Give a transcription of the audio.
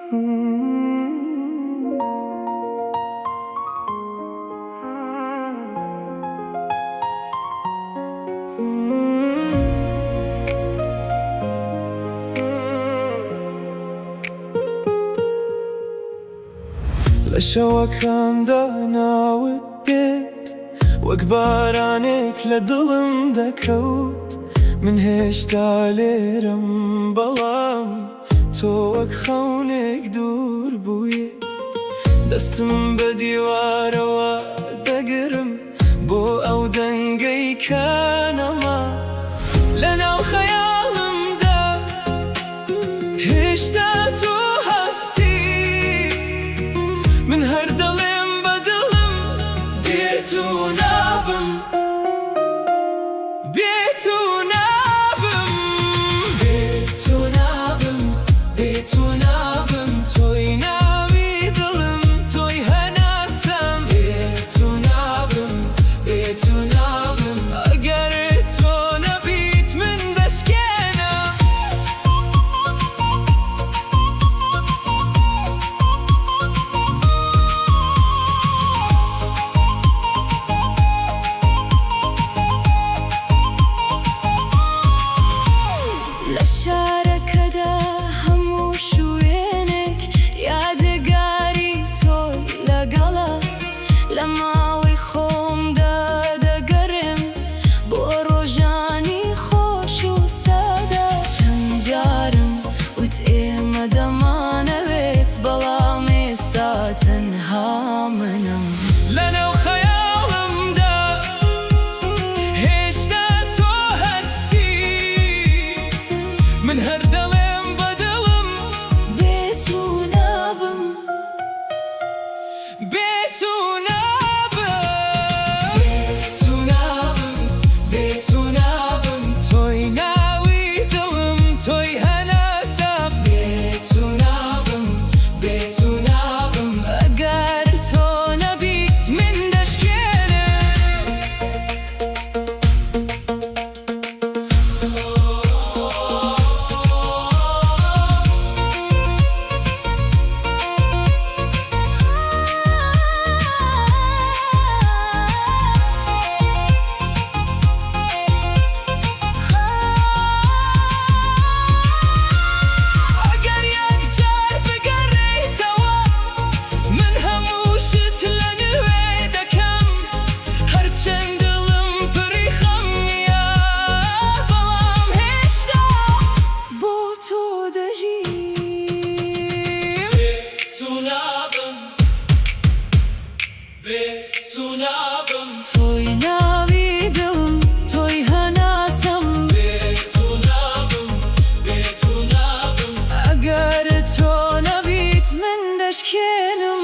لە شەوەکاندا ناوت دێت، وەک بارانێک لە دڵم دەکەوت. من هێشتا لێرەم، بەڵام تۆ وەک خەونێک دوور بوویت. دەستم بە دیوارەوە دەگرم بۆ ئەو دەنگەی کە نەما لەناو خەیاڵمدا. هێشتا تۆ هەستی، من هەر دەڵێم بە دڵم بێ تۆ نابم، بێ تۆ نابم، بێ تۆ نابم، بێ تۆ نابم. تۆی ناوی دڵم، تۆی هەناسەم. بێ تۆ نابم، بێ تۆ نابم. ئەگەر تۆ نەبیت من دەشکێنم. لە شارەکەدا هەموو شوێنێک یادگاری تۆی لەگەڵە. لە ماوەی خۆمدا دەگەڕێم بۆ ڕۆژانی خۆش و سادە. چەند جارم وت ئێمە دەمانەوێت، بەڵام ئێستا تەنها منم. لەناو خەیاڵمدا هێشتا تۆ هەستی، من هەر دەڵێم بە دڵم بێ تۆ نابم، بێ تۆ نابم، بێ تۆ نابم، بێ تۆ نابم. تۆی ناوی دڵم، تۆی هەناسەم. بێ تۆ نابم، بێ تۆ نابم. ئەگەر تۆ نەبیت من دەشکێنم. ئەگەر یەکجار بگەڕێیتەوە، من هەموو شت لە نوێ دەکەم. هەرچەند دڵم پڕی خەم نییە، بەڵام هێشتا بۆ تۆ دەژیم. بێ تۆ نابم، بێ تۆ نابم. تۆی ناوی دڵم، تۆی هەناسەم. بێ تۆ نابم، بێ تۆ نابم. ئەگەر تۆ نەبیت من دەشکێنم.